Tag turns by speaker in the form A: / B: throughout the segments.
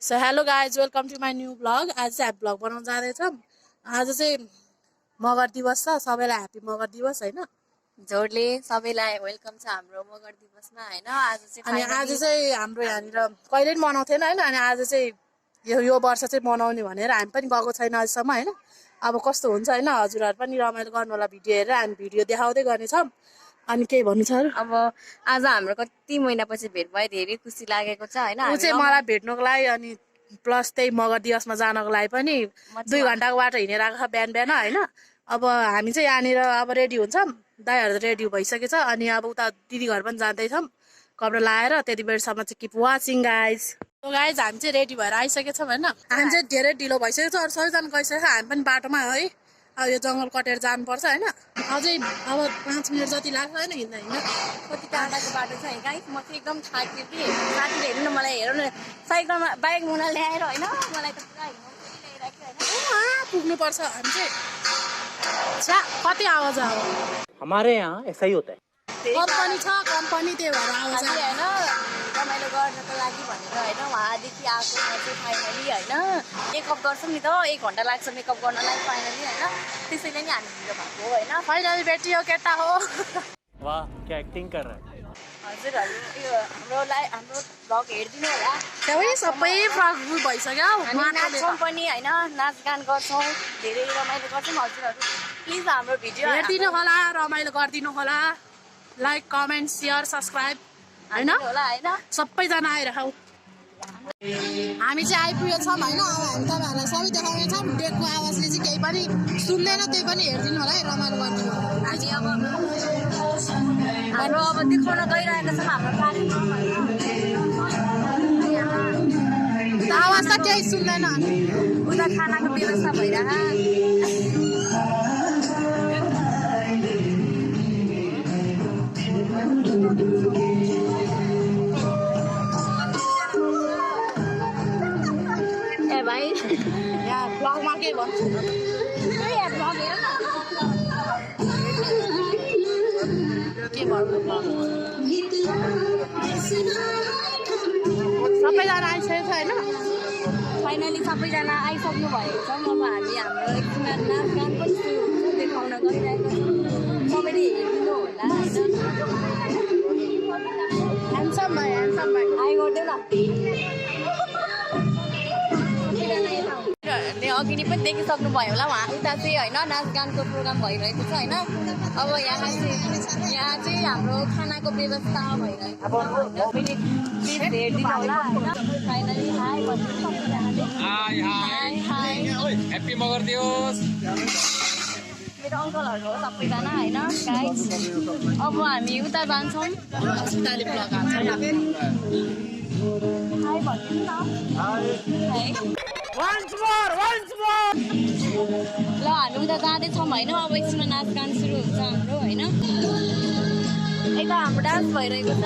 A: So hello guys welcome to my new blog. आज चाहिँ हामी ब्लग बनाउन जाँदैछौँ। आज चाहिँ मगर दिवस छ, सबैलाई ह्याप्पी मगर दिवस होइन।
B: जोडले सबैलाई वेलकम छ हाम्रो मगर दिवसमा होइन।
A: अनि आज चाहिँ हाम्रो यहाँनिर कहिले पनि मनाउँथेन होइन। अनि आज चाहिँ यो वर्ष चाहिँ मनाउने भनेर हामी पनि गएको छैन अहिलेसम्म होइन। अब कस्तो हुन्छ होइन, हजुरहरू पनि रमाइलो गर्नु होला भिडियो हेरेर। हामी भिडियो देखाउँदै गर्नेछौँ। अनि केही भन्नु छ
B: अब आज हाम्रो कति महिनापछि भेट भयो, धेरै खुसी लागेको छ होइन।
A: ऊ चाहिँ मलाई भेट्नुको लागि अनि प्लस त्यही मगर दिवसमा जानको लागि पनि 2 घन्टाको बाटो हिँडेर आएको छ बिहान बिहान होइन। अब हामी चाहिँ यहाँनिर अब रेडी हुन्छौँ, दाइहरू रेडी भइसकेछ। अनि अब उता दिदी घर पनि जाँदैछौँ कपडा लाएर। त्यति बेरसम्म चाहिँ किप वाचिङ गाइज। गाइज हामी चाहिँ रेडी भएर आइसकेछौँ होइन। हामी चाहिँ धेरै ढिलो भइसकेको छ, अरू सबैजना गइसकेको छ। हामी पनि बाटोमा है, अब यो जङ्गल कटेर जानुपर्छ होइन। अझै अब 5 मिनट जति लाग्छ होइन हिँड्दा हिँड्दा।
B: कति टाढाको बाटो छ है गाइस। म चाहिँ एकदम थाकेँ कि साथीले हेर्नु न मलाई, हेर्नु न साइकलमा बाइक मुना ल्याएर होइन। मलाई त पुरा हिँड्नु
A: होइन पुग्नुपर्छ हामी चाहिँ। कति आवाज आयो
C: हमारे यहाँ ऐसा ही होता है।
A: कम्पनी छ, कम्पनी त्यही भएर आउँछ
B: होइन। रमाइलो गर्नको लागि भनेर होइन उहाँदेखि आएको म चाहिँ फाइनली होइन मेकअप गर्छौँ नि त। 1 घन्टा लाग्छ मेकअप गर्नलाई फाइनली होइन। त्यसैले नि हामी ढिलो भएको हो होइन।
A: फाइनली भेटियो केटा हो।
C: वाह क्या एक्टिंग कर रहा है।
B: हजुरहरू यो हाम्रो भ्लग हेरिदिनु होला।
A: सबै फ्रक भइसक्यो।
B: नाच्छौँ पनि होइन, नाचगान गर्छौँ, धेरै रमाइलो गर्छौँ। हजुरहरू प्लिज हाम्रो भिडियो
A: हेरिदिनु होला, रमाइलो गरिदिनु होला। लाइक कमेन्ट सेयर सब्सक्राइब होइन सबैजना आइरहौ। हामी चाहिँ आइपुगेछौँ होइन। अब हामी तपाईँहरूलाई सबै देखाउनेछौँ। डेकको आवाजले चाहिँ केही पनि सुन्दैन, त्यही पनि हेरिदिनु होला है, रमाइलो गरिदिनु होला।
B: हाम्रो अब देखाउन गइरहेको छ हाम्रो कार्यक्रम होइन।
A: आवाज त केही सुन्दैन।
B: उता खानाको व्यवस्था भइरहेको। ए भाइ
A: यहाँ ब्लगमा के भन्छु के भन्नु। सबैजना आइसकेको छ होइन।
B: फाइनली सबैजना आइसक्नु भएको छ। अब हामी हाम्रो एकछिन नाचगान पनि सुरु हुन्छ, देखाउन गइरहेको छौँ। सबैले हेरिदिनु होला होइन।
A: ह्यान्डसम भाइ
B: आइ गर्दै ल। अघि नै पनि देखिसक्नु भयो होला उहाँ उता चाहिँ होइन नाचगानको प्रोग्राम भइरहेको छ होइन। अब यहाँ चाहिँ हाम्रो खानाको व्यवस्था भइरहेको छ होइन। प्लिज हेरिदिनु होला होइन। फाइनली हाई भन्नु सबैजनाले हाई
C: हैप्पी मगर दिवस।
B: मेरो अङ्कलहरू हो सबैजना होइन गाइस। अब हामी उता जान्छौँ।
A: अस्पतालले ब्लग हाल्छ
B: हाई भनिदिनु न। ल हामी उता जाँदैछौँ होइन। अब एकछिनमा नाचगान सुरु हुन्छ हाम्रो होइन। यता हाम्रो डान्स भइरहेको छ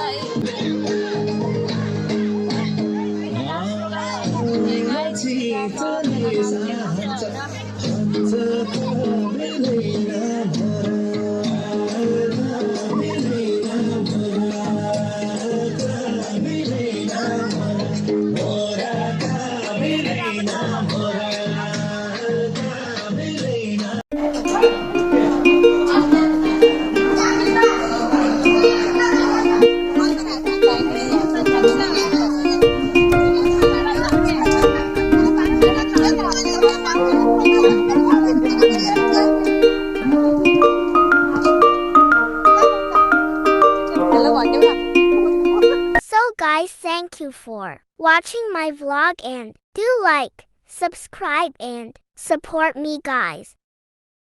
D: So guys, thank you for watching my vlog and do like, subscribe and support me guys.